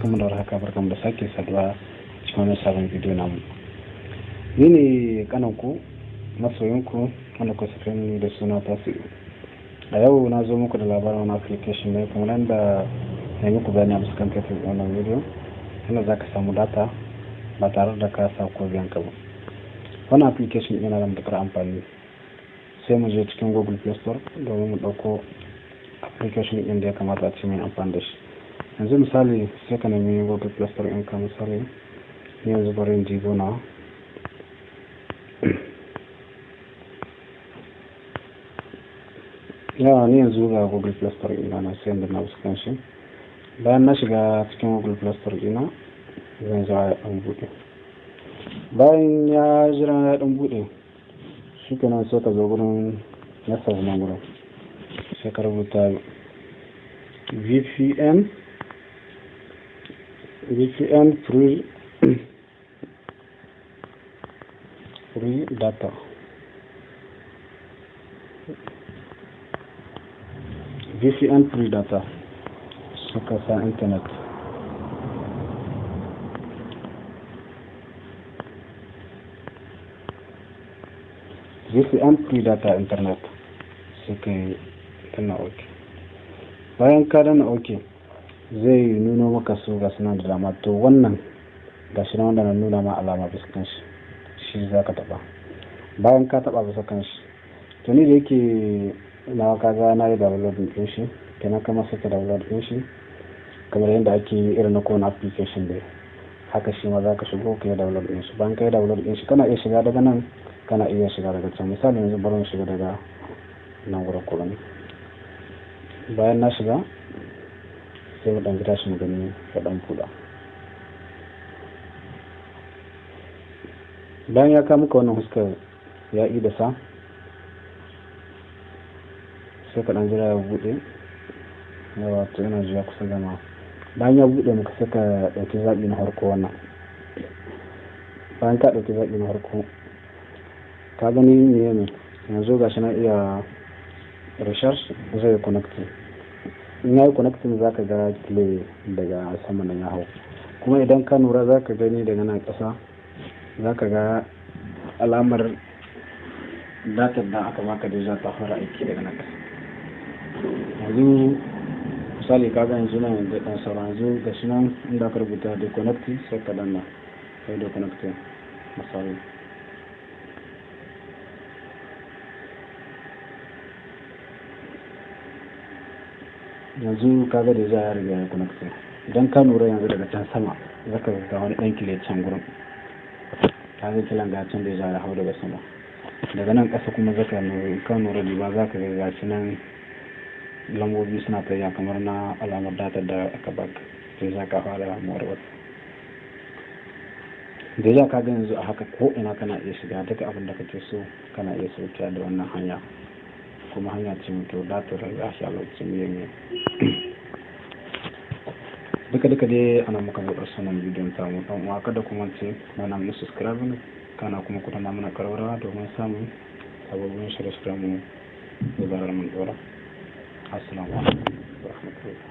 Barkamu da warhaka, barkamu da sake saduwa cikin wani sabon bidiyo namu. Ni ne kananku, masoyinku, wanda ku sani da suna Tasi'u. A yau na zo muku da labarin wani application ne kuma nan da na muku bayani a fuskan title wannan bidiyo, inda za ka samu data ba tare da ka sa ko biyan ka ba. Wannan application yana da matuƙar amfani. Sai mu je cikin Google Play Store domin mu ɗauko application ɗin da ya kamata a ce mai amfani da shi. Yanzu misali sai ka nemi Google Play Store ɗinka. Misali ni yanzu bari in jibo nawa. Yawa, ni yanzu ga Google Play Store ɗina na sai da na fuskan shi. Bayan na shiga cikin Google Play Store ɗina, zan jira ya ɗan buɗe. Bayan ya jira ya ɗan buɗe, shikenan sai ka zo gurin na nan gurin, sai ka rubuta VPN free data, VPN free data, suka sa internet. VPN free data internet, sai ka yi danna OK. Bayan ka danna OK, zai nuno maka su ga suna da dama. To wannan ga shi wanda na nuna ma alama bisa kan shi, shi za ka taɓa. Bayan ka taɓa bisa kan shi, to ni da yake na kaga na yi download ɗin shi, kenan kama sai ka download ɗin shi kamar yadda ake yi irin na kowane application dai. Haka shi ma za ka shigo ka yi download ɗin shi. Bayan ka yi download ɗin shi, kana iya shiga daga nan, kana iya shiga daga can. Misali yanzu bari mu shiga daga nan wurin ku gani. Bayan na shiga, sai mu ɗan jira shi mu gani ya ɗan buɗa. Bayan ya kawo maka wannan huskar ya yi da sa, sai ka ɗan jira ya buɗe. Yawa, to ina jira kusa gama. Bayan ya buɗe maka, sai ka ɗauki zaɓi na farko wannan. Bayan ka ɗauki zaɓi na farko, ka gani meye ne yanzu gashi na iya research, zai yi connecting. In ya yi connecting, za ka ga play daga sama nan ya hau. Kuma idan ka lura, za ka gani daga nan ƙasa za ka ga alamar datar da aka baka da za ta fara aiki daga nan ƙasa. Yanzu misali ka ga yanzu nan da ɗan sauran, yanzu ga shi nan inda aka rubuta da connecting, sai ka danna sai da connecting. Misali yanzu ka ga da za ya riga ya connecting. Idan ka lura yanzu daga can sama, za ka ga wani ɗan kile can gurin. Ka ga kilan ga can da za ya hau daga sama. Daga nan ƙasa kuma zaka ka lura ba za ka ga gashi nan lambobi suna tafiya kamar na alamar datar da aka baka, sai za ka fara morewar da za ka ga yanzu a haka ko ina kana iya shiga, duka abin da kake so kana iya saukiya da wannan hanya. Kuma hanya ce mai kyau, datar ya sha lokacin mai mai duka duka dai ana muka zo ƙarshen wannan bidiyon tamu. Ɗan uwa, kada ku mance mana mu subscribe, kana kuma ku danna mana ƙararrawa domin samun sababbin shirye-shiryen mu da zarar mun ɗora. Assalamu alaikum wa rahmatullah.